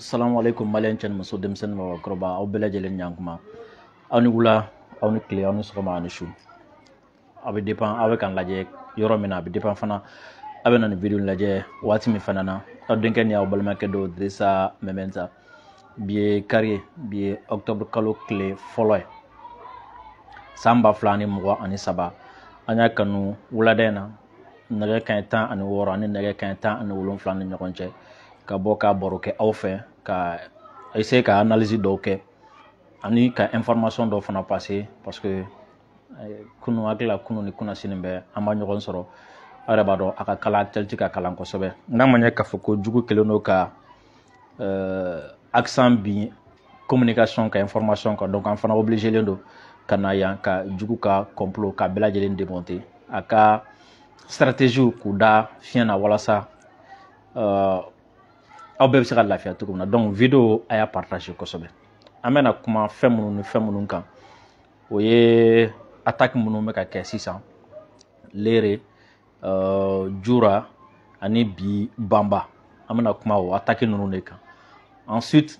Salamu alaikum malien cɛ ni muso, denmisɛnnin, mɔgɔkɔrɔba, aw bɛɛ lajɛlen ɲankuma, aw ni wula, aw ni tile, aw ni sɔgɔma, aw ni su. A bɛ dépend aw bɛ k'an lajɛ yɔrɔ min na, a bɛ dépend fana aw bɛ na nin vidéo lajɛ waati min fana na. Aw denkɛ ni aw balimakɛ dɔ, Dirisa Mɛmɛnta. Bi ye kari ye, bi ye octobre kalo tile fɔlɔ ye, san 2023. An y'a kanu wulada in na, nɛgɛ kanɲɛ 16 ani nɛgɛ kanɲɛ 17 ni ɲɔgɔn cɛ, ka bɔ ka baro kɛ aw fɛ, ka essayer ka analyse dɔw kɛ ani ka information dɔw fana passer, parce que kunu hakili la, kunu ni kunnasini bɛɛ an ma ɲɔgɔn sɔrɔ. Aw yɛrɛ b'a dɔn, a ka kalan, actualité ka kalan kosɛbɛ. N'a ma ɲɛ k'a fɔ ko jugu kɛlen don ka accent bin communication ka information kan, donc an fana obligé len don ka na yan ka jugu ka complot ka bɛɛ lajɛlen démonter, a ka stratégie k'u da fiɲɛ na, walasa aw bɛɛ bɛ se ka lafiya cogo min na. Donc vidéo, a y'a partager kosɛbɛ. An bɛna kuma fɛn minnu ni fɛn minnu kan, o ye attaque minnu bɛ ka kɛ sisan Lere, Jura ani bi Banba. An bɛna kuma o attaque ninnu de kan. Ensuite,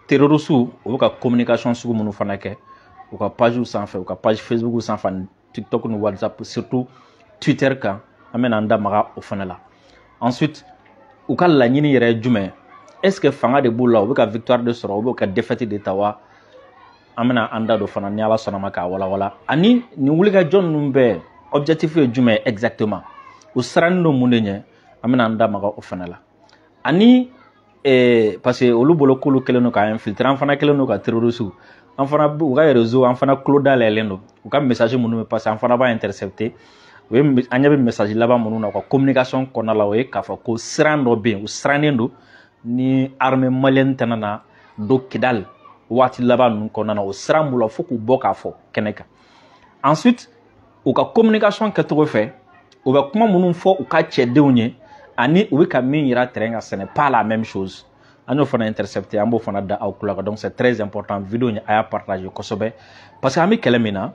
terroristes, u bɛ ka communication sugu minnu fana kɛ u ka page sanfɛ, u ka page Facebook sanfɛ ani TikTok ni WhatsApp, surtout Twitter kan, an bɛna an da maga o fana la. Ensuite, u ka laɲini yɛrɛ ye jumɛn? Est ce que fanga de b'u la, u bɛ ka victoire de sɔrɔ, u bɛ ka défaite de ta wa? An bɛna an da don fana, ni Ala sɔnna ma, k'a walawala. Ani nin wulikajɔ ninnu bɛɛ objectif ye jumɛn exactement? U sirannen don mun de ɲɛ? An bɛna an da maga o fana la. Ani parce que olu bolo k'olu kɛlen don ka infiltrer, an fana kɛlen don ka terroristes, an fana u ka réseau, an fana tulo dayɛlɛlen don. U ka message minnu bɛ passer, an fana b'a intercepter. U ye, an ɲɛ bɛ message laban minnu na u ka communication kɔnɔna la, o ye k'a fɔ ko siran dɔ bɛ yen, u sirannen don ni armée malienne tɛna na don Kidal waati laban ninnu kɔnɔna na. O siran b'u la fo k'u bɔ k'a fɔ kɛnɛ kan. Ensuite, u ka communication kɛcogo fɛ, u bɛ kuma minnu fɔ u ka cɛdenw ye ani u bɛ ka min yira terrain kan, ce n'est pas la même chose. An y'o fana intercepté, an b'o fana da aw tulo kan. Donc c'est très important, vidéo in, a y'a partager kosɛbɛ, parce que an bɛ kɛlɛ min na,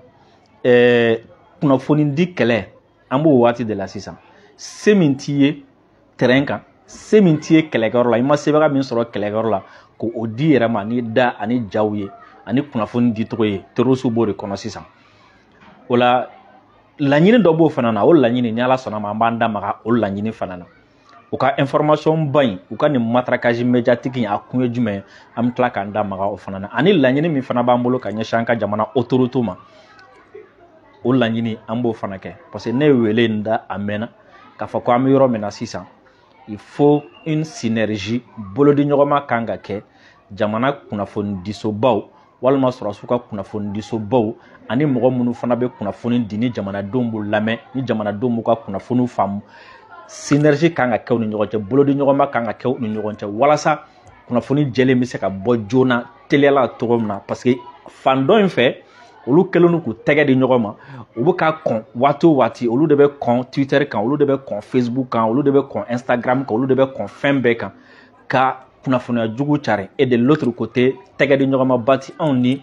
kunnafoni di kɛlɛ, an b'o waati de la sisan. Se min t'i ye terrain kan, se min t'i ye kɛlɛkɛyɔrɔ la, i ma sebaga min sɔrɔ kɛlɛkɛyɔrɔ la, k'o di yɛrɛ ma ni da ani jaw ye ani kunnafoni dicogo ye, terroristes b'o de kɔnɔ sisan. O la, laɲini dɔ b'o fana na. O laɲini, ni Ala sɔnna ma, an b'an da maga o laɲini fana na. U ka information ba in, u ka nin matraquage médiatique in, a kun ye jumɛn ye? An bɛ tila k'an da maga o fana na. Ani laɲini min fana b'an bolo ka ɲɛsin an ka jamana autorité ma, o laɲini, an b'o fana kɛ, parce que ne ye wele in da a mɛnna k'a fɔ ko an bɛ yɔrɔ min na sisan, il faut une synergie, bolodiɲɔgɔnma kan ka kɛ jamana kunnafonidisobaw walima sɔrɔsiw ka kunnafonidisobaw ani mɔgɔ minnu fana bɛ kunnafoni di, ni jamanadenw b'u lamɛn, ni jamanadenw b'u ka kunnafoniw faamu. Synergie kan ka kɛ u ni ɲɔgɔn cɛ, bolodiɲɔgɔnma kan ka kɛ u ni ɲɔgɔn cɛ, walasa kunnafoni jɛlen bɛ se ka bɔ joona teliyala cogo min na, parce que fan dɔ in fɛ, olu kɛlen don k'u tɛgɛ di ɲɔgɔn ma. U bɛ ka kɔn waati o waati, olu de bɛ kɔn Twitter kan, olu de bɛ kɔn Facebook kan, olu de bɛ kɔn Instagram kan, olu de bɛ kɔn fɛn bɛɛ kan ka kunnafoniya jugu cari. Et de l'autre côté, tɛgɛ di ɲɔgɔn ma ba ti anw ni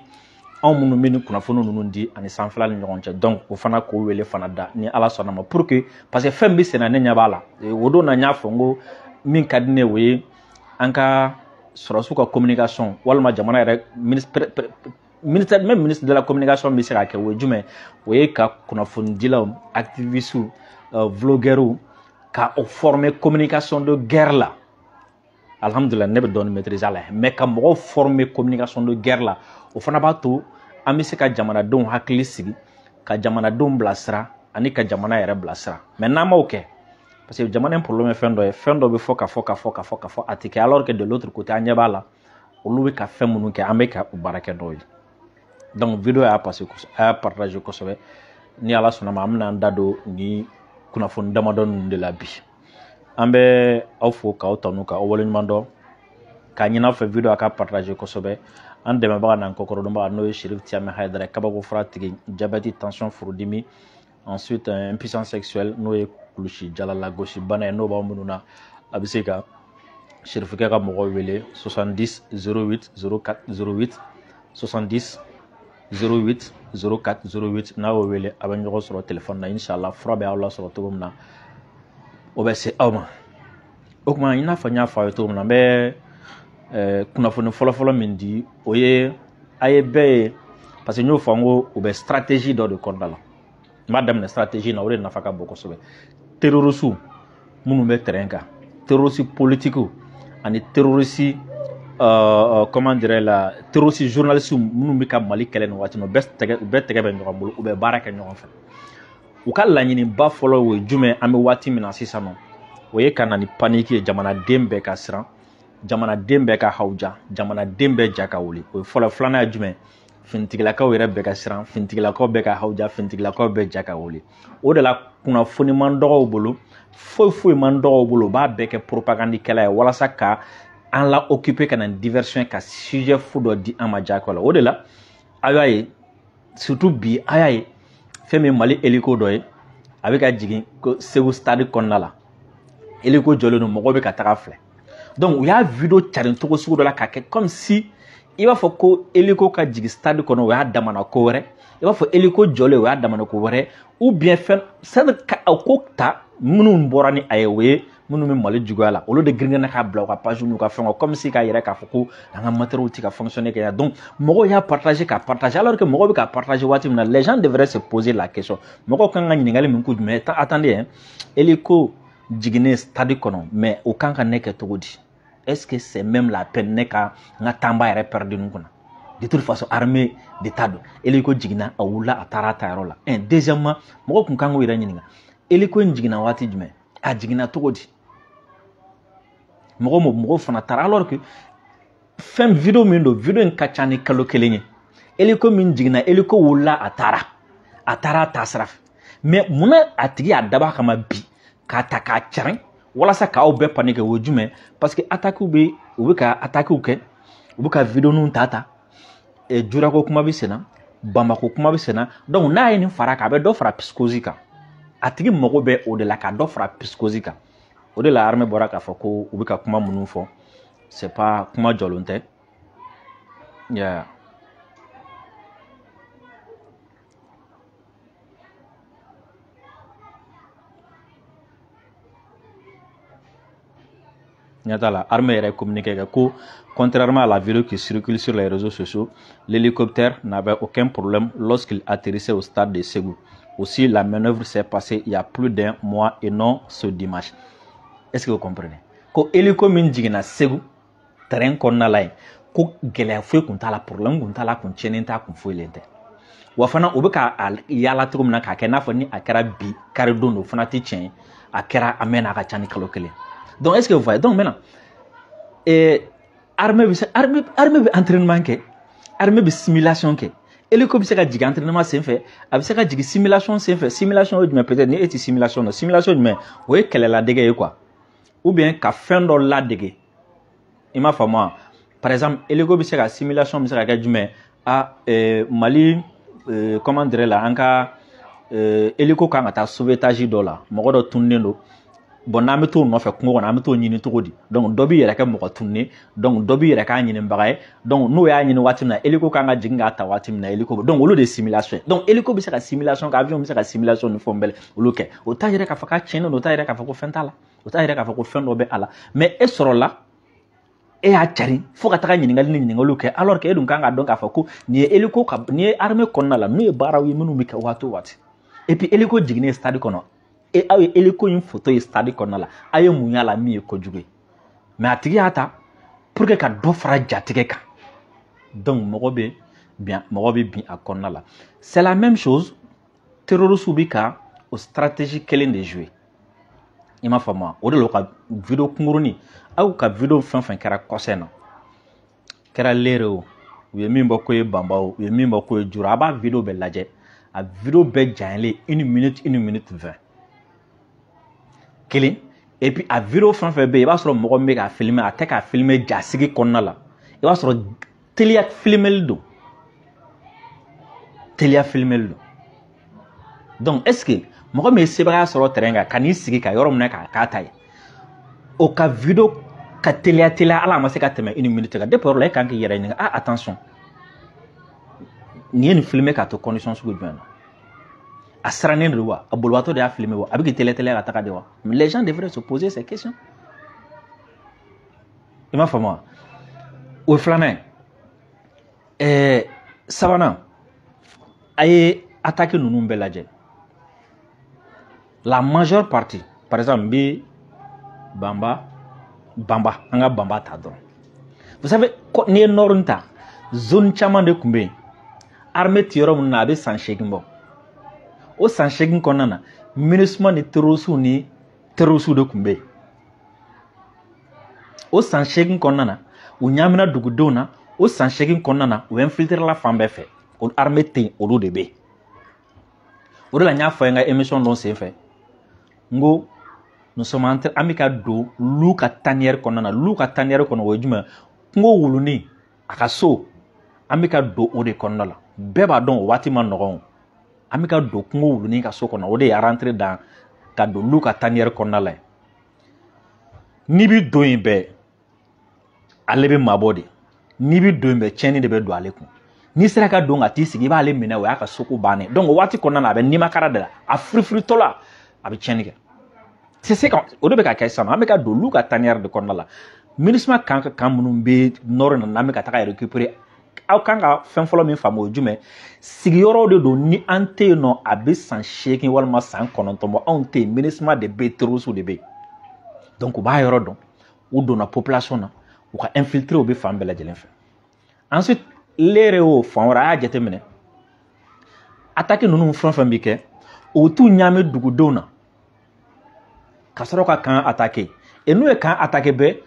anw minnu bɛ ni kunnafoni ninnu di ani sanfɛla ni ɲɔgɔn cɛ. Donc o fana, k'o wele fana da, ni Ala sɔnna ma, pour que, parce que fɛn bɛ senna, ne ɲɛ b'a la. O don na, n y'a fɔ n ko min ka di ne ye, o ye an ka sɔrɔsiw ka communication walima jamana yɛrɛ ministre, ministère, même ministre de la communication bɛ se ka kɛ. O ye jumɛn? O ye ka kunnafonidilaw, activistes, vlogueurs, ka o former communication de guerre la. Alhamdulilah, ne bɛ dɔɔnin maîtriser a la, mais ka mɔgɔw former communication de guerre la, o fana b'a to an bɛ se ka jamanadenw hakili sigi, ka jamanadenw bilasira ani ka jamana yɛrɛ bilasira. Mais n'an m'o kɛ, parce que jamana in problème ye fɛn dɔ ye, fɛn dɔ bɛ fɔ ka fɔ ka fɔ ka fɔ ka fɔ, a tɛ kɛ, alors que de l'autre côté, an ɲɛ b'a la, olu bɛ ka fɛn minnu kɛ, an bɛ ka u baara kɛ dɔw ye. Donc vidéo y'a passé, a y'a partager kosɛbɛ. Ni Ala sɔnna ma, an bɛna an da don ni kunnafoni damadɔ ninnu de la bi. An bɛ aw fo k'aw tanu, k'aw waleɲuman dɔn, k'a ɲini aw fɛ, vidéo a ka partager kosɛbɛ. An dɛmɛbaga n'an kɔkɔrɔdonbaga, n'o ye Sherif Tiamɛ Hayidara, kabako fura tigi, diabète, tension, furudimi, ensuite impuissance sexuelle, n'o ye kulusi jala lagosi bana ye, n'o b'aw minnu na, a bɛ se ka Sherifukɛ ka mɔgɔw wele 70 08 04 08, 70 08 04 08. N'a y'o wele, a bɛ ɲɔgɔn sɔrɔ telefɔni na, inshallah. Fura bɛ aw lasɔrɔ cogo min na, o bɛ se aw ma. O tuma, i n'a fɔ n y'a fɔ aw ye cogo min na, n bɛ Kunnafoni fɔlɔfɔlɔ min di o ye a ye bɛɛ ye parce que n y'o fɔ n ko u bɛ stratégie dɔ de kɔnɔna la. N b'a daminɛ stratégie na, o de nafa ka bon kosɛbɛ. Terroriste minnu bɛ terrain kan, terroriste politique ani terroriste comment dirais la, terroriste journaliste minnu bɛ ka Mali kɛlɛ nin waati in na, u bɛɛ tɛgɛ bɛ ɲɔgɔn bolo, u bɛ baara kɛ ɲɔgɔn fɛ. U ka laɲiniba fɔlɔ o ye jumɛn an bɛ waati min na sisan nɔ, o ye ka na ni panique ye, jamanaden bɛɛ ka siran, jamanaden bɛɛ ka hawuja, jamanaden bɛɛ ja ka wuli. O ye fɔlɔ. Filanan ye jumɛn? Finitigilakaw yɛrɛ bɛɛ ka siran, finitigilakaw bɛɛ ka hawuja, finitigilakaw bɛɛ ja ka wuli. O de la kunnafoni man dɔgɔw bolo, foyi foyi man dɔgɔw bolo, u b'a bɛɛ kɛ propagande kɛla ye walasa ka an la occuper, ka na diversion, ka sujet fu dɔ di an ma jagoya la. O de la a y'a ye surtout bi, a y'a ye fɛn min Mali hélico dɔ ye, a bɛ ka jigin Segu stade kɔnɔna la, hélico jɔlen don, mɔgɔw bɛ ka taga filɛ. Donc u y'a vidéo carin cogo sugu dɔ la k'a kɛ comme si i b'a fɔ ko hélico ka jigin stade kɔnɔ o y'a damana ko wɛrɛ, i b'a fɔ hélico jɔlen o y'a damana ko wɛrɛ, ou bien fɛn sani ka ko ta minnu bɔra ni a ye, o ye minnu bɛ Mali juguya la, olu de girinna k'a bila u ka page n'u ka fɛnw comme si k'a yɛrɛ k'a fɔ ko an ka matériel tɛ ka fonctionner kɛ. Donc mɔgɔw y'a partager k'a partager, alors que mɔgɔw bɛ ka partager waati min na, les gens devraient se poser la question. Mɔgɔw kan ka ɲininkali min k'u jumɛn? Attendez hein, hélico jiginnen stade kɔnɔ, mais o kan ka ne kɛ cogo di? Est-ce que c'est même la peine ne ka n ka temps ba yɛrɛ perdu nin kunna? De toute façon armée d'état don, hélico jiginna, a wulila, a taara a ta yɔrɔ la. Un, deuxièmement, mɔgɔw kun kan k'u yɛrɛ ɲininka, hélico in jiginna waati jumɛn, a jiginna cogo di? Mɔgɔ fana taara, alors que fɛn vidéo min don, vidéo in ka ca ni kalo kelen ye. Hélico min jiginna, hélico wulila, a taara a ta sira fɛ. Mais munna a tigi y'a dabɔ a kama bi k'a ta k'a carin walasa k'aw bɛɛ paniquer? O ye jumɛn? Parce que attaque bɛ, u bɛ ka attaque kɛ, u bɛ ka vidéo ninnu ta, jurako kuma bɛ sen na, Bamako kuma bɛ sen na. Donc n'a ye nin fara kan, a bɛ dɔ fara psychose kan. A tigi mago bɛ o de la, ka dɔ fara psychose kan. O de la armée bɔra k'a fɔ ko u bɛ ka kuma minnu fɔ, c'est pas kuma jɔlen tɛ. Yeah. Ɲɛ t'a la, armée yɛrɛ communiqué kɛ ko contrairement à la vidéo qui circule sur les réseaux sociaux, l'hélicoptère n'avait aucun problème lorsqu'il atterrissait au stade de Ségou. Aussi, la manœuvre s'est passée il y a plus d'un mois et non ce dimanche. Est-ce que vous comprenez? Ko hélico min jiginna Segu terrain kɔnɔna la yen, ko gɛlɛya foyi kun t'a la, problème kun t'a la, kun tiɲɛnen t'a kun, foyilen tɛ. Wa fana u bɛ ka a yaala cogo min na k'a kɛ n'a fɔ ni a kɛra bi karidon don, o fana tɛ tiɲɛ ye, a kɛra a mɛnna, a ka ca ni kalo kelen. Donc est-ce que vous voyez? Donc maintenant, armée bɛ se, armée bɛ entraînement kɛ, armée bɛ simulation kɛ. Hélico bɛ se ka jigin entraînement senfɛ, a bɛ se ka jigin simulation senfɛ. Simulation ye jumɛn? Peut-être ni e tɛ simulation dɔn, simulation jumɛn? O ye kɛlɛladege ye quoi, ou bien ka fɛn dɔ ladege, i m'a faamu wa? Par exemple, hélico bɛ se ka simulation bɛ se ka kɛ jumɛn? A Mali comment dirais la, an ka hélico kan ka taa sauvetage dɔ la, mɔgɔ dɔ tununnen don. Bon, n'an bɛ t'o nɔfɛ kungo kɔnɔ, an bɛ t'o ɲini cogo di? Donc dɔ b'i yɛrɛ kɛ mɔgɔ tununnen, donc dɔ b'i yɛrɛ k'a ɲinibaga ye. Donc n'o y'a ɲini waati min na, hélico kan ka jigin k'a ta waati min na, hélico. Donc olu de ye simulation ye. Donc hélico bɛ se ka simulation kɛ, avion bɛ se ka simulation ni fɛnw bɛɛ olu kɛ. O t'a yɛrɛ k'a fɔ k'a tiɲɛnen don, o t'a yɛrɛ k'a fɔ ko fɛn t'a la, o t'a yɛrɛ k'a fɔ ko fɛn dɔ bɛ a la. Mais e sɔrɔla, e y'a cari fo ka taga ɲininkali ni ɲininkaliw kɛ, alors que e dun kan k'a dɔn k'a fɔ ko nin ye hélico ka, nin ye armée kɔnɔna la, n'u ye baaraw ye minnu bɛ kɛ waati o waati. Et puis hélico jiginnen stade kɔnɔ, e aw ye hélico in photo ye stade kɔnɔna la, a ye mun y'a la min ye kojugu ye? Mais a tigi y'a ta pour que ka dɔ fara jatigɛ kan. Donc mɔgɔ bɛ bin, mɔgɔ bɛ bin a kɔnɔna la. C'est la même chose, terroristes bɛ ka o stratégie kelen de jouer, i m'a faamu wa? O de la u ka vidéo kunkurunin, aw ka vidéo fɛn fɛn kɛra kɔsɛn na, kɛra Léré o, u ye min bɔ ko ye Banba o, u ye min bɔ ko ye Jura, a b'a vidéo bɛɛ lajɛ, a vidéo bɛɛ janyalen 1 minute, 1 minute 20 kelen. Et puis a vidéo fɛn fɛn bɛ yen, i b'a sɔrɔ mɔgɔ min bɛ k'a filmer, a tɛ k'a filmer jasigi kɔnɔna la, i b'a sɔrɔ teliya filmeli don, teliya filmeli don. Donc est ce que mɔgɔ min ye sebagaya sɔrɔ terrain kan, ka n'i sigi ka yɔrɔ minɛ k'a k'a ta ye, o ka vidéo ka teliya teliya, ala ma se ka tɛmɛ 1 minute kan? Depuis o yɔrɔ la, e kan k'i yɛrɛ ɲininka: ah, attention, nin ye nin filmer k'a to condition sugu jumɛn na? A sirannen don wa? A bolibaatɔ de y'a filmer wa? A bɛ k'i teliya teliya ka taga de wa? Mais les gens devraient se poser ces questions, i m'a faamu wa? O ye filanan ye. Sabanan, a ye attaque ninnu bɛɛ lajɛ, la majeure partie, par exemple n bɛ Banba, an ka Banba ta dɔrɔn. Vous savez, n'i ye nord ta, zone caman de tun bɛ yen, armée tɛ yɔrɔ minnu na, a bɛ san 8 bɔ. O san 8 kɔnɔna na, MINUSMA ni terroristes de tun bɛ yen. O san 8 kɔnɔna na, u ɲaamina dugudenw na. O san 8 kɔnɔna na, u infiltré la fan bɛɛ fɛ. O armée tɛ yen, olu de bɛ yen. O de la n y'a fɔ n ka émission dɔ senfɛ, n ko nous sommes en train, an bɛ ka don loup ka tanière kɔnɔna na. Loup ka tanière kɔnɔ, o ye jumɛn? Kungo wulunin a ka so, an bɛ ka don o de kɔnɔna la. Bɛɛ b'a dɔn o waati ma nɔgɔn. An bɛ ka don kungo wulunin ka so kɔnɔ, o de ye rentrer dans, ka don loup ka tanière kɔnɔna la. N'i bɛ don yen bɛɛ, ale bɛ mabɔ de. N'i bɛ don yen bɛɛ, tiɲɛni de bɛ don ale kun. N'i sera ka don ka t'i sigi, i b'ale minɛ, o y'a ka soko bannen. Donc o waati kɔnɔna na, a bɛ nimakara de la, a firifiritɔ la, a bɛ tiɲɛni kɛ. C'est ce o de bɛ ka kɛ sisan. An bɛ ka don loup ka tanière de kɔnɔna la. MINUSMA kan ka kan minnu bɛ nord na, n'an bɛ ka taga récupérer, aw kan ka fɛn fɔlɔ min faamu, o ye jumɛn? Sigiyɔrɔ de don, ni an tɛ yen nɔ, a bɛ san 8 walima san 9 bɔ, anw tɛ yen, MINUSMA de bɛ yen, terroristes de bɛ yen. Donc u b'a yɔrɔ dɔn, u donna population na, u ka infiltré, u bɛ fan bɛɛ lajɛlen fɛ. Ensuite, Léré, o fan wɛrɛ, a y'a jateminɛ, attaque ninnu fɛn fɛn bɛ kɛ, o t'u ɲaami dugudenw na ka sɔrɔ ka camp attaquer. Et n'u ye camp attaquer bɛɛ,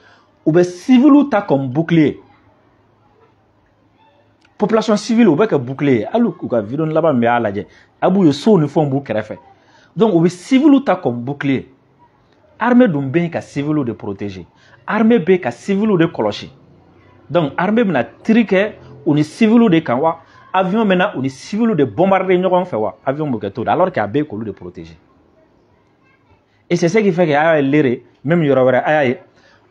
u bɛ civiliw ta comme bouclier. Population civile, u bɛ kɛ bouclier ye. Hali u ka vidéo laban min bɛ, y'a lajɛ, a b'u ye, sow ni fɛnw b'u kɛrɛfɛ. Donc u bɛ civiliw ta comme bouclier. Armée dun bɛ yen ka civiliw de protéger, armée bɛ yen ka civiliw de kɔlɔsi. Donc armée bɛna tir kɛ u ni civiliw de kan wa? Avion bɛna u ni civiliw de bombarder ɲɔgɔn fɛ wa? Avion b'o kɛ cogo di, alors que a bɛ yen k'olu de protéger? Et c'est ce qui fait que a y'a ye Léré, même yɔrɔ wɛrɛ, a y'a ye,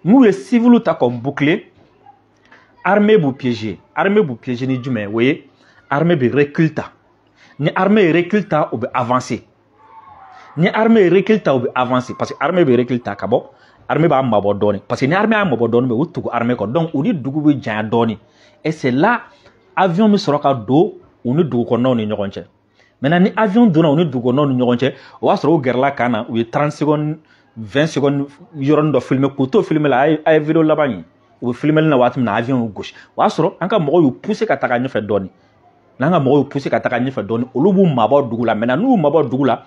n'u ye civiliw ta comme bouclier, armée b'u piéger. Armée b'u piéger ni jumɛn? O ye armée bɛ recul ta. Ni armée ye recul ta, u bɛ avancer. Ni armée ye recul ta, u bɛ avancer, parce que armée bɛ recul ta ka bɔ, armée b'a mabɔ dɔɔni, parce que ni armée y'a mabɔ dɔɔni, u tugu armée kɔ. Donc u ni dugu bɛ janya dɔɔni, et c'est là avion bɛ sɔrɔ ka don u ni dugu kɔnɔnaw ni ɲɔgɔn cɛ. Maintenant, ni avion donna u ni dugu kɔnɔnaw ni ɲɔgɔn cɛ, o b'a sɔrɔ u gɛrɛla kan na, u ye 30 secondes, 20 secondes yɔrɔnin dɔ filmer k'u to filmer la. A ye vidéo laban ye, u bɛ filmer na waati min na, avion y'u gosi, o y'a sɔrɔ an ka mɔgɔw y'u pousser ka taga ɲɛfɛ dɔɔni. N'an ka mɔgɔw y'u pousser ka taga ɲɛfɛ dɔɔni, olu b'u mabɔ dugu la. Maintenant, n'u y'u mabɔ dugu la,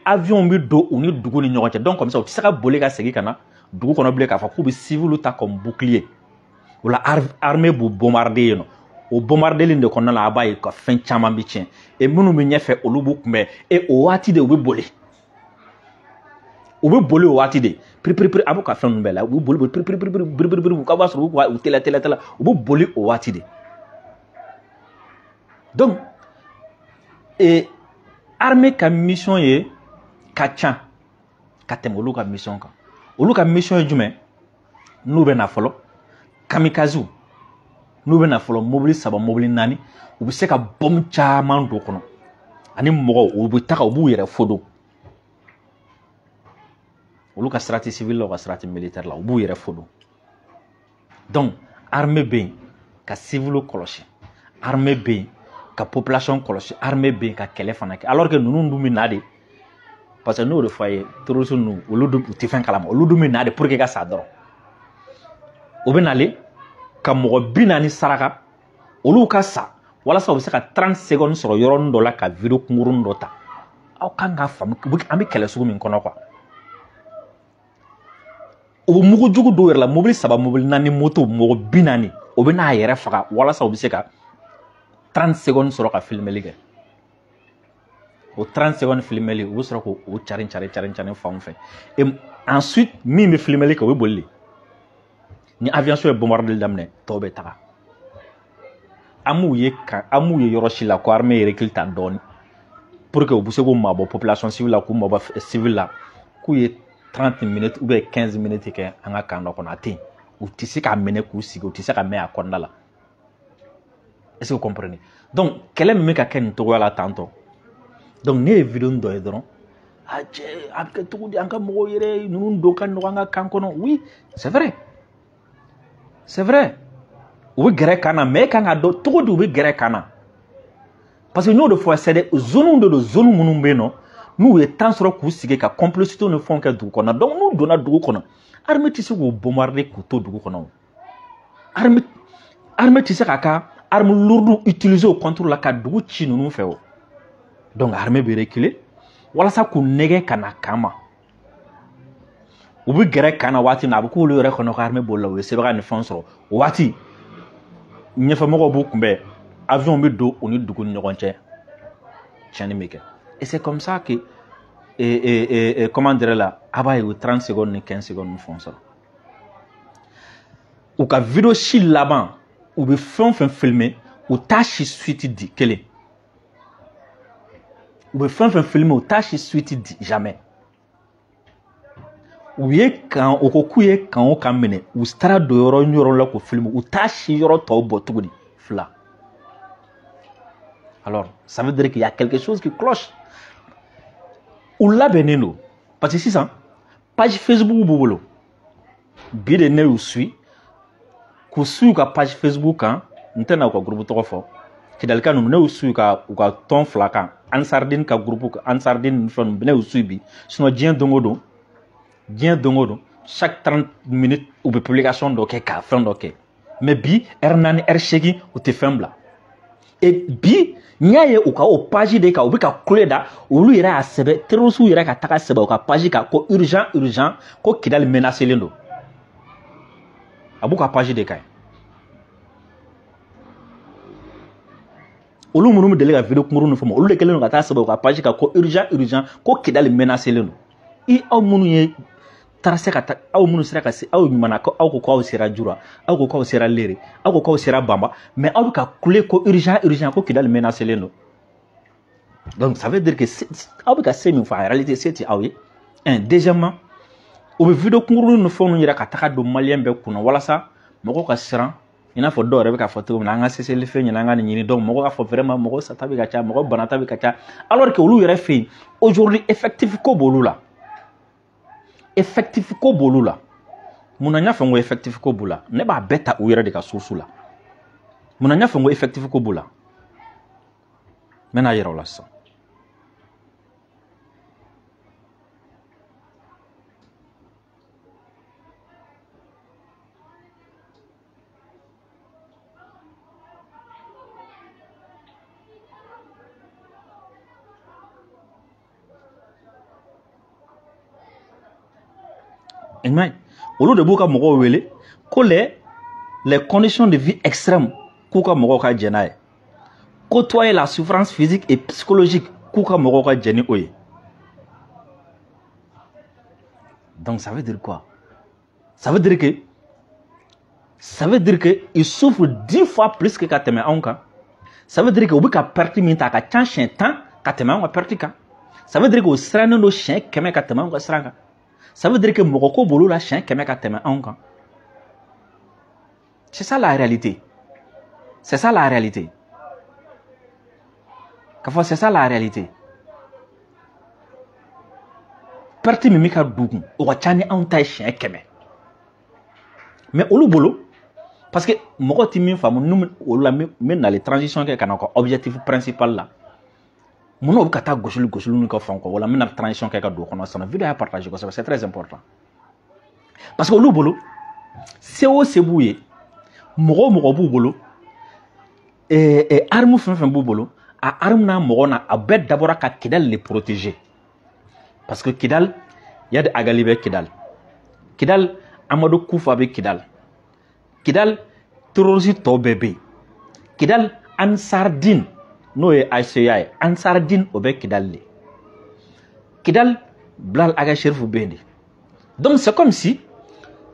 avion bɛ don u ni dugu ni ɲɔgɔn cɛ. Donc comme ça, u tɛ se ka boli ka segin ka na dugu kɔnɔ bilen k'a fɔ k'u bɛ civil ta comme bouclier. O la, armée b'u bombarder yen nɔ. O bombardeli de kɔnɔna la, a b'a ye ka fɛn caman bɛ tiɲɛ, et minnu bɛ ɲɛfɛ, olu b'u kunbɛn, et o waati de, u bɛ boli, u bɛ boli o waati de, piripiripiri. A b'u ka fɛn ninnu bɛɛ la, u bɛ boli boli piripiripiri biribiri, u ka b'a sɔrɔ u b'u teliya teliya teliya, u bɛ boli o waati de. Donc et armée ka mission ye ka ca ka tɛmɛ olu ka mission kan. Olu ka mission ye jumɛn? N'u bɛ na fɔlɔ, kamikazew, n'u bɛ na fɔlɔ, mobili 3, mobili 4, u bɛ se ka bombe caman don kɔnɔ ani mɔgɔw, u bɛ taga, u b'u yɛrɛ fodon. Olu ka sira tɛ civil la, u ka sira tɛ militaire la, u b'u yɛrɛ fodon. Donc armée bɛ yen ka civil kɔlɔsi, armée bɛ yen ka population kɔlɔsi, armée bɛ yen ka kɛlɛ fana kɛ, alors que ninnu dun bɛ na de, parce que n'o de fɔ a ye, terroriste ninnu, olu dun, u tɛ fɛn kalama, olu dun bɛ na de pour que ka sa dɔrɔn. O bɛ nalen ka mɔgɔ 40 saraka, olu ka sa, walasa u bɛ se ka 30 secondes sɔrɔ yɔrɔnin dɔ la ka vidéo kunkurunin dɔ ta. Aw kan k'a faamu an bɛ kɛlɛ sugu min kɔnɔ, quoi. U bɛ mugu jugu dɔw yɛrɛ la, mobili 3, mobili 4, moto, mɔgɔ 40, o bɛ n'a yɛrɛ faga walasa u bɛ se ka 30 secondes sɔrɔ ka filmeli kɛ. O 30 secondes filmeli, u bɛ sɔrɔ k'o carin carin carin carin fanw fɛ. Et ensuite, min bɛ filmeli kɛ, o bɛ boli de. Ni aviation ye bombardeli daminɛ, tɔw bɛ taga. An m'u ye kan, an m'u ye yɔrɔ si la ko armée ye recul ta dɔɔni pour que u bɛ se k'u mabɔ population civile la, k'u mabɔ civil la, k'u ye 30 minutes ou bien 15 minutes kɛ an ka camp dɔ kɔnɔ. A tɛ yen, u tɛ se k'a minɛ k'u sigi, u tɛ se ka mɛn a kɔnɔna la. Est-ce que vous comprenez? Donc kɛlɛ min bɛ ka kɛ nin cogoya la tantɔ, donc ne ye vidéo dɔ ye dɔrɔn, a cɛ, a bɛ kɛ cogo di? An ka mɔgɔw yɛrɛ ninnu don ka nɔgɔ an ka camp kɔnɔ. Oui, c'est vrai, c'est vrai. U bɛ gɛrɛ kan na, mais e kan ka dɔn cogo di u bɛ gɛrɛ kan na. Parce que n y'o de fɔ, c'est des zones de don, zone minnu bɛ yen nɔ, n'u ye temps sɔrɔ k'u sigi ka complicité ni fɛnw kɛ dugu kɔnɔ. Donc n'u donna dugu kɔnɔ, armée tɛ se k'u bombarder k'u to dugu kɔnɔ. Armée tɛ se k'a ka arme lourde utiliser o contre la ka dugu ci ninnu fɛ o. Donc armée bɛ reculer walasa k'u nɛgɛ ka na camp ma. U bɛ gɛrɛ camp na waati min na, a bɛ k'olu yɛrɛ kɔnɔ ko armée bolila, u ye sebaga ni fɛnw sɔrɔ. O waati ɲɛfɛmɔgɔw b'u kunbɛn, avion bɛ don u ni dugu ni ɲɔgɔn cɛ, tiɲɛni bɛ kɛ. Et c'est comme ça que comment dire là, a b'a ye o 30 secondes ni 15 secondes ni fɛnw sɔrɔ. U ka vidéo si laban, u bɛ fɛn o fɛn filmer, u t'a si suite di kelen. U bɛ fɛn o fɛn filmer, u t'a si suite di jamais. U ye kan, u ko k'u ye kan o kan minɛ, u taara don yɔrɔ ni yɔrɔ la k'o filmer, u t'a si yɔrɔ tɔw bɔ tuguni fila. Alors, ça veut dire qu'il y a quelque chose qui cloche. U labɛnnen don, parce que sisan page Facebook b'u bolo. Bi de ne y'u suit, k'u suit u ka page Facebook kan, n tɛna u ka groupe tɔgɔ fɔ. Kidalika ninnu, ne y'u suit u ka tɔn fila kan, Ansardine ka groupe, Ansardine ni fɛn ninnu, ne y'u suit bi. Sinon diɲɛ don o don, diɲɛ don o don, chaque 30 minutes u bɛ publication dɔ kɛ ka fɛn dɔ kɛ. Mais bi heure 4, heure 8, u tɛ fɛn bila. Et bi n y'a ye u ka o page de kan, u bɛ ka kule da, olu yɛrɛ y'a sɛbɛn, terroristes yɛrɛ ka taga sɛbɛn u ka page kan ko urgent urgent, ko Kidali menacelen don. A b'u ka page de kan. Olu minnu bɛ deli ka vidéo kunkurunin fɔ ma, olu de kɛlen don ka taa sɛbɛn u ka page kan ko urgent urgent, ko Kidali menacelen don. I aw minnu ye taara se ka taa, aw minnu sera ka se, aw ɲuman ko aw ko k'aw sera Jura, aw ko k'aw sera Lere, aw ko k'aw sera Bamba, mais aw bɛ ka kule ko urgent urgent, ko Kidali menacelen don. Donc ça veut dire que aw bɛ ka se min fɔ, en réalité se tɛ aw ye. Un, deuxièmement, u bɛ vidéo kunkurunin ni fɛnw yira ka taga don maliyɛn bɛɛ kunna walasa mɔgɔw ka siran, i n'a fɔ dɔw yɛrɛ bɛ k'a fɔ cogo min na, an ka cessez-le-feu ɲini, an ka nin ɲini. Donc mɔgɔw k'a fɔ vraiment mɔgɔ sata bɛ ka ca, mɔgɔ banata bɛ ka ca, alors que olu yɛrɛ fɛ yen aujourd'hui effectif ko b'olu la. Effectif ko b'olu la. Munna n y'a fɔ n ko effectif ko b'u la? Ne b'a bɛɛ ta u yɛrɛ de ka source la. Munna n y'a fɔ n ko effectif ko b'u la? N bɛna yira u la sisan. Olu de b'u ka mɔgɔw wele ko les conditions de vie extrêmes, k'u ka mɔgɔw ka jɛn n'a ye, côtoyer la souffrance physique et psychologique, k'u ka mɔgɔw ka jɛn ni o ye. Donc ça veut dire quoi? Ça veut dire que ils souffrent 10 fois plus que ka tɛmɛ anw kan. Ça veut dire que u bɛ ka perte min ta, a ka ca siɲɛ 10 ka tɛmɛ anw ka perte kan. Ça veut dire que u sirannen don siɲɛ 100 ka tɛmɛ anw ka siran kan. Ça veut dire que mɔgɔ ko b'olu la siɲɛ 100 ka tɛmɛ anw kan. C'est ça la réalité. C'est ça la réalité. K'a fɔ c'est ça la réalité. Perte min bɛ ka dugu, o ka ca ni anw ta ye siɲɛ 100. Mais olu bolo, parce que mɔgɔ ti min faamu, n'u olu la min nalen transition kɛ ka na u ka objectif principal la. Munna u bɛ ka taa gosili gosili ninnu kɛ fan kɔ, wala n bɛna transition kɛ ka don o kɔnɔ sisan. Vidéo y'a partage kosɛbɛ, c'est très important. Parce que olu bolo, se o se b'u ye, mɔgɔ o mɔgɔ b'u bolo, arme fɛn fɛn b'u bolo, a arme n'a mɔgɔ na, a bɛɛ dabɔra ka Kidali le protéger. Parce que Kidal, Iyad Ag Ghali bɛ Kidal. Kidal, Amadou Koufa bɛ Kidal. Kidal, terroriste tɔw bɛɛ bɛ yen. Kidal, Ansardine, n'o ye ACA ye, Ansardine o bɛ Kidal de. Kidal, Bilal Ag Acherif bɛ yen de. Donc c'est comme si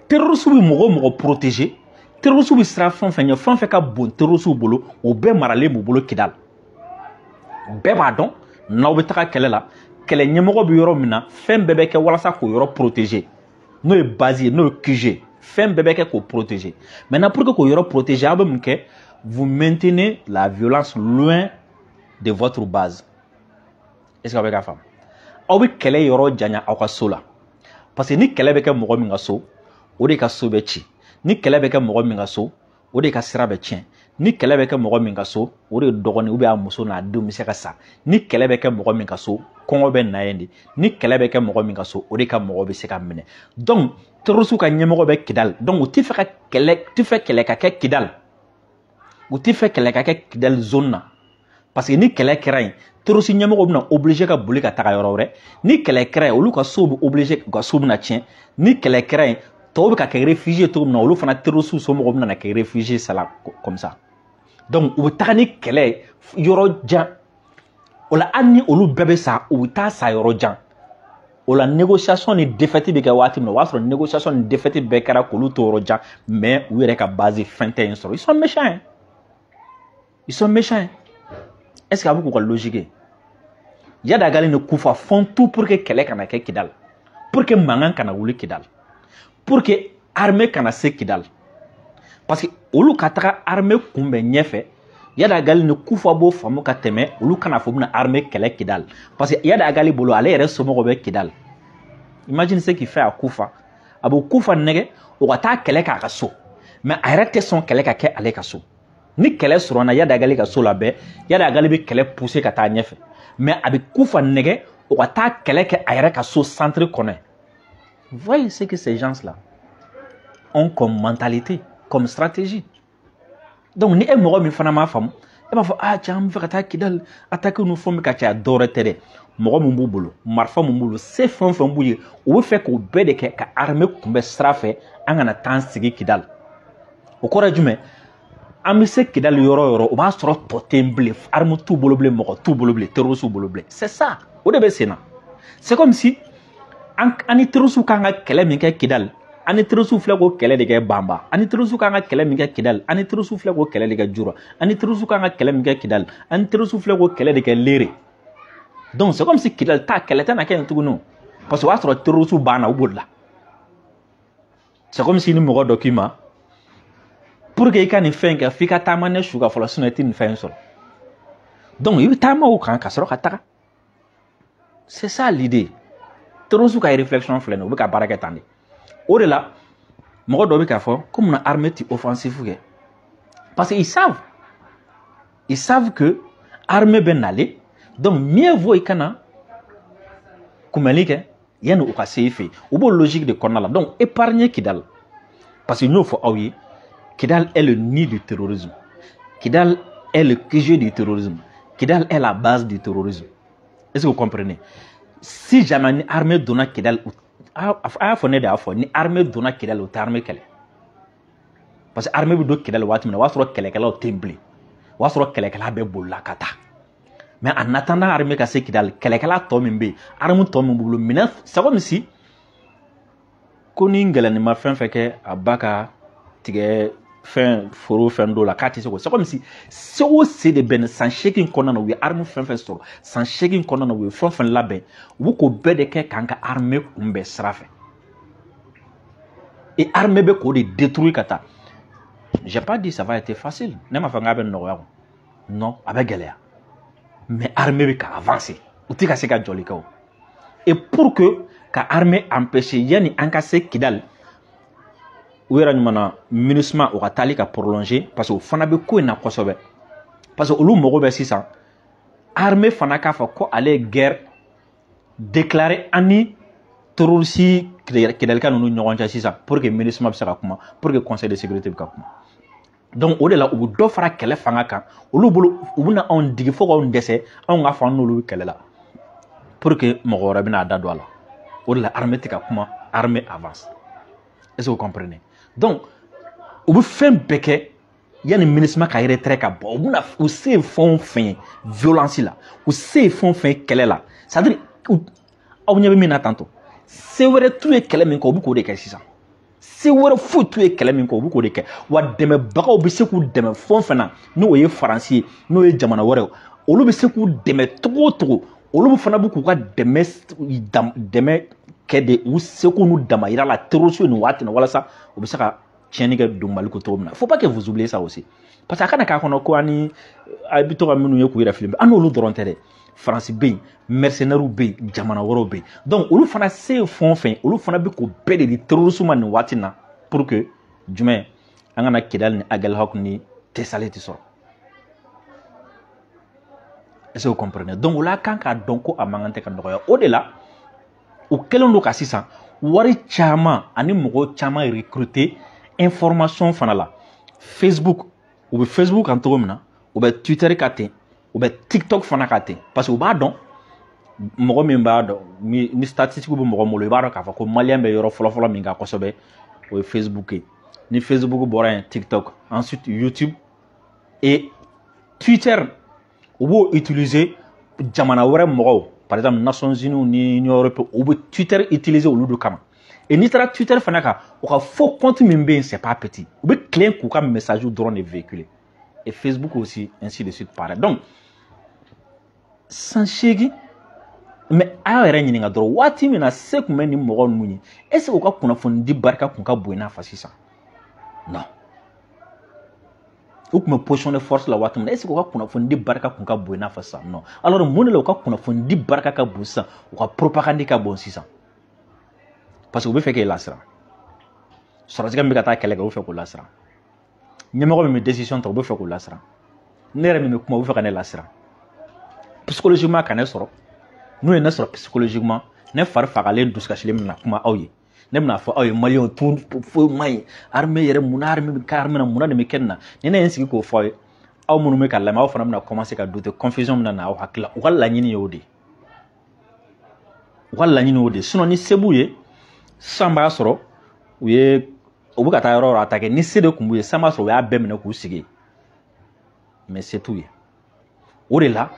terroriste bɛ mɔgɔ o mɔgɔ protéger, terroriste bɛ siran fɛn fɛn ɲɛ, fɛn fɛn ka bon terroriste bolo, o bɛɛ maralen b'u bolo Kidal. Bɛɛ b'a dɔn n'aw bɛ taga kɛlɛ la, kɛlɛ ɲɛmɔgɔ bɛ yɔrɔ min na, fɛn bɛɛ bɛ kɛ walasa k'o yɔrɔ protéger. N'o ye base ye, n'o ye QG, fɛn bɛɛ bɛ kɛ k'o protéger. Maintenant pour que k'o yɔrɔ protéger, aw bɛ mun kɛ? Vous maintenez la violence loin de votre base. Est-ce que aw bɛ k'a faamu? Aw bɛ kɛlɛ yɔrɔ janya aw ka so la. Parce que ni kɛlɛ bɛ kɛ mɔgɔ min ka so, o de ka so bɛ ci. Ni kɛlɛ bɛ kɛ mɔgɔ min ka so, O de ka sira bɛ tiɲɛ. Ni kɛlɛ bɛ kɛ mɔgɔ min ka so, o de dɔgɔnin ou bien a muso n'a denw bɛ se ka sa. Ni kɛlɛ bɛ kɛ mɔgɔ min ka so, kɔngɔ bɛ na yen de. Ni kɛlɛ bɛ kɛ mɔgɔ min ka so, o de ka mɔgɔ bɛ se ka minɛ. Donc terroriste ka ɲɛmɔgɔ bɛ Kidal. Donc u tɛ fɛ ka kɛlɛ, u tɛ fɛ kɛlɛ ka kɛ Kidal. U tɛ fɛ kɛlɛ ka kɛ Kidal zone na. Parce que ni kɛlɛ kɛra yen, terroriste ɲɛmɔgɔ bɛna obligé ka boli ka taga yɔrɔ wɛrɛ. Ni kɛlɛ kɛra yen, olu ka so bɛ obligé, u ka so bɛna tiɲɛ. Ni kɛlɛ kɛra yen, tɔw bɛ ka kɛ réfugié cogo min na, olu fana terroriste somɔgɔw bɛna kɛ réfugié sala comme ça. Donc u bɛ taga ni kɛlɛ yɔrɔ jan. O la hali ni olu bɛɛ bɛ sa, u bɛ taa sa yɔrɔ jan. O la négociation ni défaite bɛ kɛ waati min na, o b'a sɔrɔ négociation ni défaite bɛɛ kɛra k'olu to yɔrɔ jan, mais u yɛrɛ ka base fɛn tɛ yen sɔrɔ. Ils sont méchants, hein? Ils sont méchants. Est-ce que a bɛ k'u ka logique ye? Iyad Ag Ghali ni Koufa font tout pour que kɛlɛ kana kɛ Kidal, pour que mankan kana wuli Kidal, pour que armée kana se Kidal. Parce que olu ka taga armée kunbɛn ɲɛfɛ, Iyad Ag Ghali ni Koufa b'o faamu ka tɛmɛ olu kana fɔ bɛna armée kɛlɛ Kidal. Parce que Iyad Ag Ghali bolo, ale yɛrɛ somɔgɔw bɛ Kidal. Imagine ce qu'il fait à Koufa. A b'o Koufa nɛgɛ, o ka taa kɛlɛ k'a ka so. Mais a yɛrɛ tɛ sɔn kɛlɛ ka kɛ ale ka so. Ni kɛlɛ sɔrɔna Iyad Ag Ghali ka so la bɛɛ, Iyad Ag Ghali bɛ kɛlɛ pousser ka taa ɲɛfɛ. Mais a bɛ Koufa nɛgɛ, o ka taa kɛlɛ kɛ a yɛrɛ ka so centre kɔnɔ. Voyez ce que ces gens-là ont comme mentalité, comme stratégie. Donc ni e mɔgɔ min fana m'a faamu, e b'a fɔ ah tiɲɛ, an bɛ fɛ ka taa Kidal attaque ni fɛnw bɛ ka caya. Dɔwɛrɛ tɛ dɛ, mɔgɔ min b'u bolo, marifa min b'u bolo, se fɛn o fɛn b'u ye, u bɛ fɛ k'o bɛɛ de kɛ ka armée kunbɛn sira fɛ, an kana taa an sigi Kidal. O kɔrɔ ye jumɛn? An bɛ se Kidal yɔrɔ o yɔrɔ, o b'a sɔrɔ tɔ tɛ yen bilen, arme t'u bolo bilen, mɔgɔ t'u bolo bilen, terroriste bolo bilen. C'est ça, o de bɛ sen na. C'est comme si an ni terroriste kan ka kɛlɛ min kɛ Kidal, an ni terroriste filɛ k'o kɛlɛ de kɛ Banba. An ni terroriste kan ka kɛlɛ min kɛ Kidal, an ni terroriste filɛ k'o kɛlɛ de kɛ Jura. An ni terroriste kan ka kɛlɛ min kɛ Kidal, an ni terroriste filɛ k'o kɛlɛ de kɛ Lere. Donc c'est comme si Kidal ta kɛlɛ tɛna kɛ yen tuguni, parce que o y'a sɔrɔ terroriste banna, u bolila. C'est comme si ni mɔgɔ dɔ k'i ma, pour que i ka nin fɛn kɛ, f'i ka taama ne su ka fɔlɔ, sinon i tɛ nin fɛn sɔrɔ. Donc i bɛ taama o kan ka sɔrɔ ka taga. C'est ça l'idée. Terroriste ka réflexion filɛ nin ye, u bɛ ka baara kɛ tan de. O de la mɔgɔ dɔ bɛ k'a fɔ ko munna armée ti offensive kɛ, parce que ils savent que armée bɛ nalen. Donc mieux vaut i kana kunbɛnli kɛ yanni u ka se i fɛ yen. U b'o logique de kɔnɔna la. Donc épargner Kidal, parce que n y'o fɔ aw ye, Kidal est le nid du terrorisme, Kidal est le QG du terrorisme, Kidal est la base du terrorisme. Est-ce que vous comprenez? Si jamais ni armée donna Kidal, a y'a fɔ, ne de y'a fɔ, ni armée donna Kidal, u tɛ armée kɛlɛ, parce que armée bɛ don Kidal waati min na, o b'a sɔrɔ kɛlɛkɛlaw tɛ yen bilen, o b'a sɔrɔ kɛlɛkɛla bɛɛ bolila ka taa. Mais en attendant armée ka se Kidal, kɛlɛkɛla tɔ min bɛ yen, arme tɔ min b'u bolo, minɛn, c'est comme si ko ni ngɛlɛnni ma fɛn fɛn kɛ a ba ka tigɛ fɛn foro fɛn dɔ la k'a tɛ se k'o. C'est comme si se o se de bɛ nin san 8 kɔnɔna na, u ye arme fɛn fɛn sɔrɔ san 8 kɔnɔna na, u ye fɛn fɛn labɛn, u bɛ k'o bɛɛ de kɛ k'an ka armée kunbɛn sira fɛ. Et armée bɛ k'o de détruire ka taa. J'ai pas dit ça va être facile, ne m'a fɔ k'a bɛ nɔgɔya o, non, a bɛ gɛlɛya, mais armée bɛ ka avancer, u tɛ ka se ka jɔli kɛ o. Et pour que ka armée empêcher yanni an ka se Kidal, u yɛrɛ ɲuman na MINUSMA o ka taali ka prolonger, parce que o fana bɛ ko in na kosɛbɛ, parce que olu mago bɛ sisan armée fana k'a fɔ ko ale ye guerre déclarée an ni terroriste Kidalika ninnu ɲɔgɔn cɛ sisan, pour que MINUSMA bɛ se ka kuma, pour que conseil de sécurité bɛ ka kuma. Donc o de la u bɛ dɔ fara kɛlɛ fanga kan olu bolo, u bɛna anw digi fo k'anw dɛsɛ, anw k'a fɔ an n'olu bɛ kɛlɛ la, pour que mɔgɔ wɛrɛ bɛna a da don a la. O de la armée tɛ ka kuma, armée avance. Est-ce que vous comprenez? Donc u bɛ fɛn bɛɛ kɛ yanni MINUSMA ka retrait ka bɔ. U bɛna u se ye fɛn o fɛn ye violence la, u se ye fɛn o fɛn ye kɛlɛ la, c'est à dire aw ɲɛ bɛ min na tantôt, se wɛrɛ t'u ye kɛlɛ min kɛ, u bɛ k'o de kɛ sisan. Se wɛrɛ foyi t'u ye kɛlɛ min kɛ, u bɛ k'o de kɛ. Wa dɛmɛbagaw bɛ se k'u dɛmɛ fɛn o fɛn na, n'o ye Faransi ye, n'o ye jamana wɛrɛw, olu bɛ se k'u dɛmɛ cogo o cogo, olu fana bɛ k'u ka dɛmɛ kɛ de u seko n'u damayira la terroriste nin waati na, walasa u bɛ se ka tiɲɛni kɛ don Mali ko cogo min na. Faut pas que vous oubliez ça aussi, parce que a kana k'a kɔnɔ ko ani a bɛ to ka minnu ye k'u yɛrɛ fili, an n'olu dɔrɔn tɛ dɛ. Faransi bɛ yen, mercenaires bɛ yen, jamana wɛrɛw bɛ yen. Donc olu fana se ye fɛn o fɛn, olu fana bɛ k'o bɛɛ de di terroriste ma nin waati na, pour que jumɛn An kana Kidal ni Aguelhok ni Tessalit sɔrɔ. Est-ce que vous comprenez? Donc o la kan k'a dɔn ko a man kan tɛ ka nɔgɔya. O de la u kɛlen don ka sisan wari caman ani mɔgɔ caman recruter information fana la. Facebook, u bɛ Facebook kan cogo min na, u bɛ Twitter kan ten, u bɛ TikTok fana kan ten, parce que u b'a dɔn mɔgɔ min b'a dɔn ni statistique bɛ mɔgɔ min bolo, i b'a dɔn k'a fɔ ko malien bɛ yɔrɔ fɔlɔfɔlɔ min kan kosɛbɛ, o ye Facebook ye. Ni Facebook bɔra yen, TikTok, ensuite YouTube et Twitter. U b'o utiliser jamana wɛrɛ mɔgɔw, par exemple Nations Unies ni Union européenne, u bɛ Twitter utiliser olu de kama. Et n'i taara Twitter fana kan, u ka faux compte min bɛ yen, c'est pas petit, u bɛ tilen k'u ka message dɔrɔn de véhiculer. Et Facebook aussi, ainsi de suite, pareil. Donc san 8, mais a y'aw yɛrɛ ɲininka dɔrɔn, waati min na se tun bɛ nin mɔgɔ ninnu ye, est ce que u ka kunnafoni di barika tun ka bon i n'a fɔ sisan? Non. U tun bɛ position de force la waati min na, est ce que u ka kunnafoni di barika tun ka bon i n'a fɔ sisan? Non. Alors mun de la u ka kunnafoni di barika ka bon sisan, u ka propagande ka bon sisan? Parce que u bɛ fɛ k'e lasiran. Sɔrɔsikɛ min bɛ ka taa kɛlɛ kɛ, u bɛ fɛ k'o lasiran. Ɲɛmɔgɔ min bɛ décision ta, u bɛ fɛ k'o lasiran. Ne yɛrɛ min bɛ kuma, u bɛ fɛ ka ne lasiran psychologiquement, ka ne sɔrɔ. N'u ye ne sɔrɔ psychologiquement, ne fari fagalen, dusukasilen bɛna kuma aw ye. Ne bɛna fɔ aw ye, maliyɛnw, tun foyi man ɲi, armée yɛrɛ, munna armée bɛ kɛ armée na, munna nin bɛ kɛ nin na? Ni ne ye n sigi k'o fɔ aw ye, aw minnu bɛ ka lamɛn, aw fana bɛna commencer ka douter, confusion bɛna na aw hakili la. U ka laɲini ye o de ye, u ka laɲini y'o de ye. Sinon ni se b'u ye, sisan b'a sɔrɔ u ye u bɛ ka taa yɔrɔ o yɔrɔ attaquer, ni se de tun b'u ye, sisan b'a sɔrɔ u y'a bɛɛ minɛ k'u sigi. Mais se t'u ye. O de la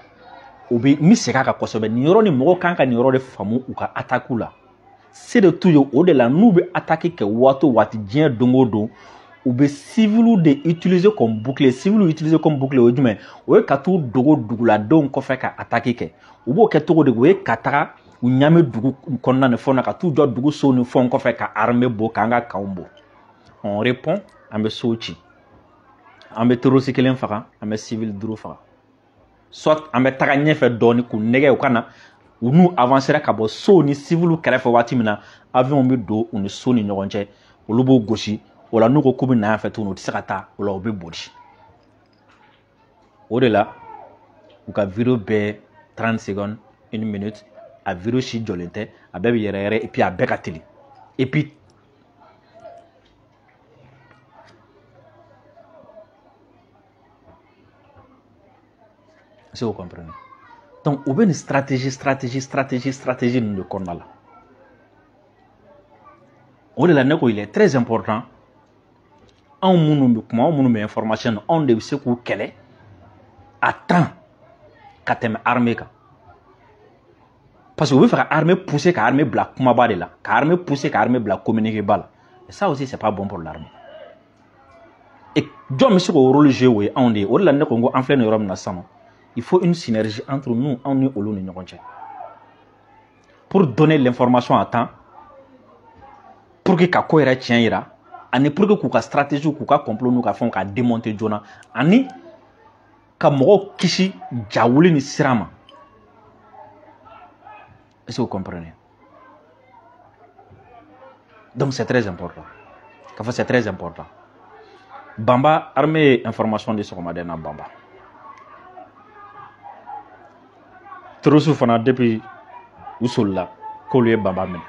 u bɛ n bɛ segin a kan kosɛbɛ, nin yɔrɔ ni mɔgɔw kan ka nin yɔrɔ de faamu u ka attaque la. Se de t'u ye. O de la n'u bɛ attaque kɛ waati o waati, diɲɛ don o don, u bɛ civils de utiliser comme bouclier. Civils utiliser comme bouclier, o ye jumɛn? O ye ka t'u dogo duguladenw kɔfɛ ka attaque kɛ. U b'o kɛ cogo di? O ye ka taga u ɲami dugu kɔnɔna ni fɛnw na, ka t'u jɔ dugu sow ni fɛnw kɔfɛ ka armée bɔ, k'an ka kanw bɔ. On répond, an bɛ sow ci, an bɛ terroriste kelen faga, an bɛ civil 5 faga. Soit an bɛ taga ɲɛfɛ dɔɔni k'u nɛgɛ, u ka na. U n'u avancera ka bɔ sow ni civil kɛrɛfɛ waati min na, avion bɛ don u ni so ni ɲɔgɔn cɛ, olu b'o gosi. O la n'u ko k'u bɛ na yan fɛ tuguni, u tɛ se ka taa. O la u bɛ boli. O de la u ka vidéo bɛɛ 30 secondes, 1 minute, a vidéo si jɔlen tɛ, a bɛɛ bɛ yɛrɛ yɛrɛ, et puis a bɛɛ ka teli. Et puis est-ce que vous comprenez? Donc u bɛ nin stratégie stratégie stratégie stratégie ninnu de kɔnɔna la. O de la ne ko il est très important, anw minnu bɛ kuma, anw minnu bɛ information na, anw de bɛ se k'u kɛlɛ à temps ka tɛmɛ armée kan. Parce que u bɛ fɛ ka armée pousser, ka armée bila kumaba de la, ka armée pousser, ka armée bila communiqué ba la. Et ça aussi, c'est pas bon pour l'armée. Et jɔn bɛ se k'o rôle jouer? O ye anw de ye. O de la ne ko n ko an filɛ nin yɔrɔ min na sisan, il faut une synergie entre nous, anw ni olu ni ɲɔgɔn cɛ, pour donner l'information à temps, pour que ka ko yɛrɛ tiɲɛ yira, ani pour que k'u ka stratégie, k'u ka complot n'u ka fɛnw ka démonter joona, ani ka mɔgɔw kisi jawuli ni siran ma. Est-ce que vous comprenez? Donc c'est très important. K'a fɔ c'est très important. Bamba, armée ye information di sɔgɔmada in na Bamba. Terroriste fana, depuis u solila k'olu ye Bamba minɛ.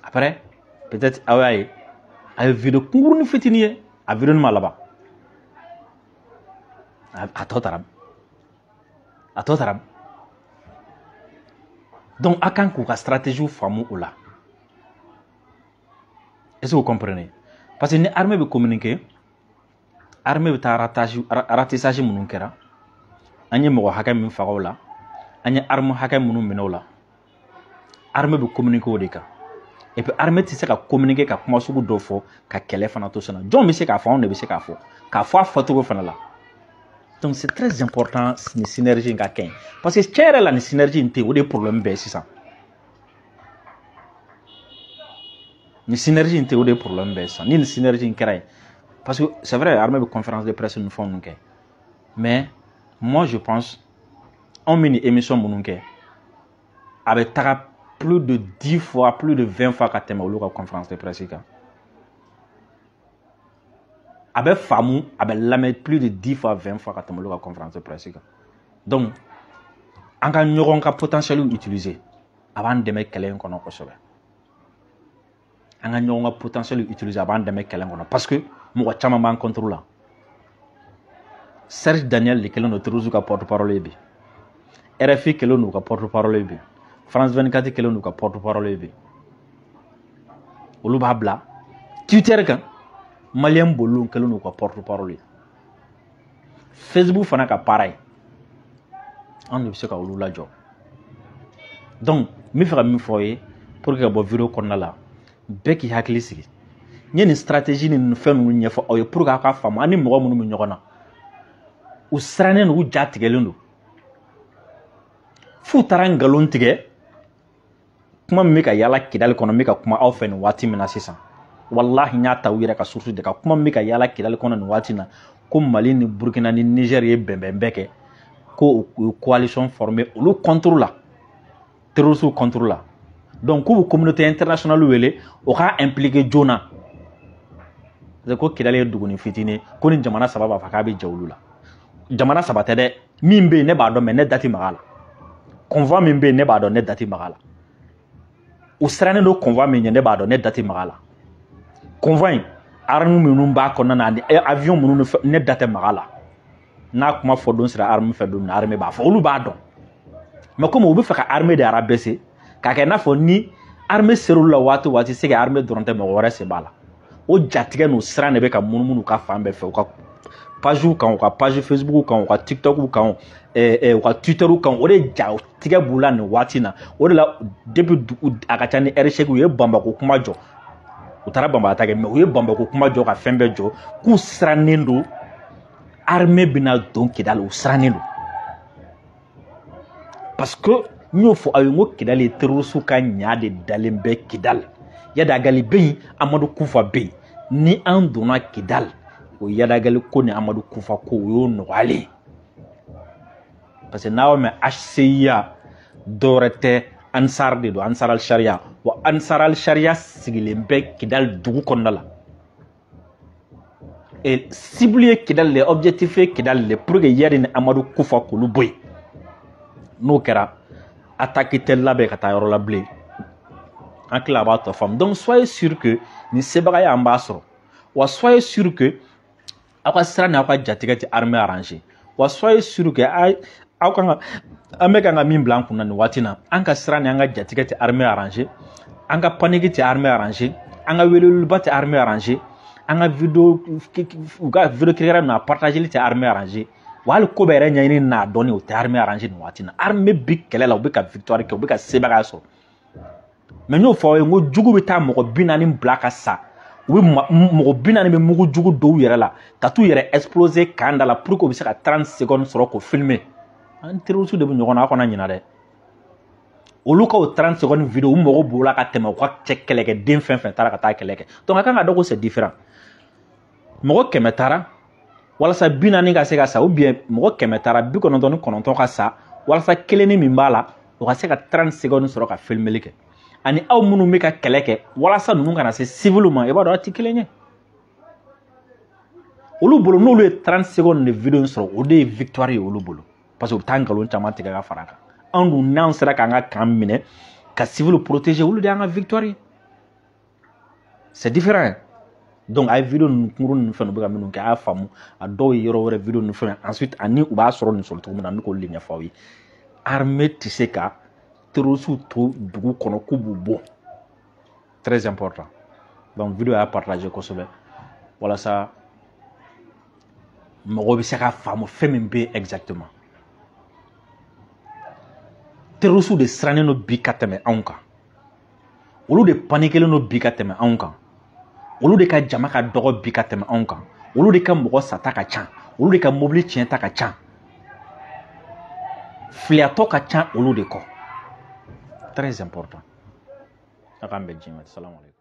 Après, peut-être aw y'a ye, a ye vidéo kunkurunin fitinin ye, a vidéo ma laban. A tɔ taara, a tɔ taara. Donc a kan k'u ka stratégie faamu o la. Est-ce que vous comprenez? Parce que ni armée bɛ communiquer, armée bɛ taa ratissage minnu kɛra, an ye mɔgɔ hakɛ min faga o la, an ye arme hakɛ minnu minɛ o la, armée bɛ communiquer o de kan. Et puis armée tɛ se ka communiquer ka kuma sugu dɔ fɔ ka kɛlɛ fana to senna. Jɔn bɛ se k'a fɔ? Anw de bɛ se k'a fɔ, k'a fɔ a fɔcogo fana la. Donc c'est très important nin synergie in ka kɛ yen, parce que tiɲɛ yɛrɛ la, nin synergie in tɛ yen, o de ye problème bɛɛ ye sisan. Nin synergie in tɛ yen, o de ye problème bɛɛ ye sisan. Ni nin synergie in kɛra yen, parce que c'est vrai, armée bɛ conférence de presse ni fɛnw ninnu kɛ, mais moi je pense, anw bɛ nin émission minnu kɛ, a bɛ taga plus de 10 fois, plus de 20 fois ka tɛmɛ olu ka conférence de presse kan. A bɛ faamu, a bɛ lamɛn plus de 10 fois, 20 fois ka tɛmɛ olu ka conférence de presse kan. Donc an ka ɲɔgɔn ka potentiel utiliser, a b'an dɛmɛ kɛlɛ in kɔnɔ kosɛbɛ. An ka ɲɔgɔn ka potentiel utiliser, a b'an dɛmɛ kɛlɛ in kɔnɔ, parce que mɔgɔ caman b'an contre la. Serge Daniel de kɛlen don terroriste ka porte parole ye bi, RFI kɛlen don ka porte parole ye bi, France 24 kɛlen don ka porte parole ye bi. Olu b'a bila Twitter kan, Malien boliw kɛlen don ka porte parole ye. Facebook fana ka pareil, an de bɛ se ka olu lajɔ. Donc n bɛ fɛ ka min fɔ aw ye pour que ka bɔ vidéo kɔnɔna la, bɛɛ k'i hakili sigi. N ye nin stratégie ni nin fɛn ninnu ɲɛfɔ aw ye pour que aw ka faamu. An ni mɔgɔ minnu bɛ ɲɔgɔn na, u sirannen don, u ja tigɛlen don, f'u taara nkalon tigɛ. Kuma min bɛ ka yala Kidali kɔnɔ, n bɛ ka kuma aw fɛ nin waati min na sisan, walahi n y'a ta u yɛrɛ ka source de kan. Kuma min bɛ ka yala Kidali kɔnɔ nin waati in na, ko Mali ni Burukina ni Niger ye bɛnbɛn bɛɛ kɛ, ko u ye coalition formée olu contre la, terroristes contre la. Donc k'u bɛ communauté internationale wele, o k'a impliqué joona, ko Kidali ye duguni fitinin, ko ni jamana saba b'a fɔ k'a bɛ jɛ olu la. Jamana saba tɛ dɛ, min bɛ yen ne b'a dɔn, mais ne da tɛ maga a la. Convoi min bɛ yen ne b'a dɔn, ne da tɛ maga a la. U sirannen don convoi min ɲɛ, ne b'a dɔn, ne da tɛ maga a la. Convoi in, arme minnu b'a kɔnɔna na ani avion minnu, ne da tɛ maga a la. N'a kuma fɔ don sera arme fɛ don min na, armée b'a fɔ, olu b'a dɔn. Mais comme u bɛ fɛ ka armée de rabaisser, k'a kɛ i n'a fɔ ni armée ser'olu la waati o waati, c'est que armée dɔrɔn tɛ, mɔgɔ wɛrɛ sen b'a la. O jatigɛ n'o siran de bɛ ka munumunu u ka fan bɛɛ fɛ, u ka page kan, u ka page Facebook kan, u ka TikTok kan, u ka Twitter kan. O de jatigɛ b'u la nin waati in na. O de la, depuis a ka ca ni heure 8, u ye Banbako kuma jɔ. U taara Banbata kɛ, mais u ye Banbako kuma jɔ ka fɛn bɛɛ jɔ, k'u sirannen don armée bɛna don Kidali. U sirannen don parce que n y'o fɔ aw ye, n ko Kidali ye terroriste ka ɲa de dalen bɛ Kidali. Iyad Ag Ghali bɛ yen, Amadu Kufa bɛ yen. Ni an donna Kidali, o Iyad Ag Ghali ko ni Amadu Kufa ko, o y'o nɔgɔyalen ye, parce que n'a y'o mɛn HCUA, dɔwɛrɛ tɛ, Ansar de don, Ansar al-Sharia. Wa Ansar al-Sharia sigilen bɛ Kidali dugu kɔnɔna la. Et cible ye Kidali de, objectif ye Kidali de, pour que Iyad ni Amadu Kufa k'olu bɔ yen. N'o kɛra, attaque tɛ labɛn ka taa yɔrɔ la bilen. An tila a b'a tɔ faamu. Donc soyez sûr que nin sebagaya an b'a sɔrɔ. Wa soyez sûr que aw ka sira ni aw ka jatigɛ tɛ armée arranger. Wa soyez sûr que aw kan ka, an bɛ kan ka min bila an kunna nin waati na, an ka sira ni an ka jatigɛ tɛ armée arranger, an ka panique tɛ armée arranger, an ka weleweleba tɛ armée arranger, an ka vidéo, u ka vidéo kirikara ninnu a partageli tɛ armée arranger. Wa hali ko bɛɛ yɛrɛ ɲɛɲini n'a dɔnni, o tɛ armée arranger nin waati na. Armée bi kɛlɛ la, u bɛ ka victoire kɛ, u bɛ ka sebagaya sɔrɔ. Mais n y'o fɔ aw ye, n ko jugu bɛ taa mɔgɔ 40 bila ka sa, u bɛ mɔgɔ 40 bɛ mugu jugu don u yɛrɛ la ka t'u yɛrɛ exploser kan da la, pour que u bɛ se ka 30 secondes sɔrɔ k'o filmer. An terroriste de bɛ ɲɔgɔn na, aw kana ɲina dɛ. Olu ka o 30 secondes vidéo, u mago b'o la ka tɛmɛ u ka cɛ kɛlɛkɛden fɛn fɛn taara ka taa kɛlɛ kɛ. Donc a kan ka dɔn ko c'est différent. Mɔgɔ 100 taara walasa 40 ka se ka sa, ou bien mɔgɔ 100 taara 99 ka sa walasa kelenni min b'a la, o ka se ka 30 secondes sɔrɔ ka filmeli kɛ. Ani aw minnu bɛ ka kɛlɛ kɛ walasa ninnu kana se civil ma, i b'a dɔn aw tɛ kelen ye. Olu bolo, n'olu ye 30 secondes de vidéo sɔrɔ, o de ye victoire ye olu bolo, parce que u bɛ taa nkalon caman tigɛ ka fara a kan. Anw dun, n'an sera k'an ka camp minɛ ka civil protéger, olu de y'an ka victoire ye. C'est différent. Donc a ye vidéo ninnu kunkurunin ninnu fɛn, u bɛ ka minnu kɛ, a y'a faamu. A dɔw ye yɔrɔ wɛrɛ vidéo ninnu fɛn, ensuite ani u b'a sɔrɔ nin sɔrɔ cogo min na, n bɛ k'olu de ɲɛfɔ aw ye. Armée tɛ se ka terroristes to dugu kɔnɔ k'u b'u bɔ. Très important. Donc vidéo y'a partager kosɛbɛ walasa mɔgɔw bɛ se ka faamu fɛn min bɛ yen exactement. Terroristes de sirannen don bi ka tɛmɛ anw kan, olu de paniquelen don bi ka tɛmɛ anw kan, olu de ka jama ka dɔgɔ bi ka tɛmɛ anw kan, olu de ka mɔgɔ sata ka ca, olu de ka mobili tiɲɛta ka ca, filiyatɔ ka ca olu de kɔ. Très important. A k'an bɛn diɲɛ ma. Salamu aleykum.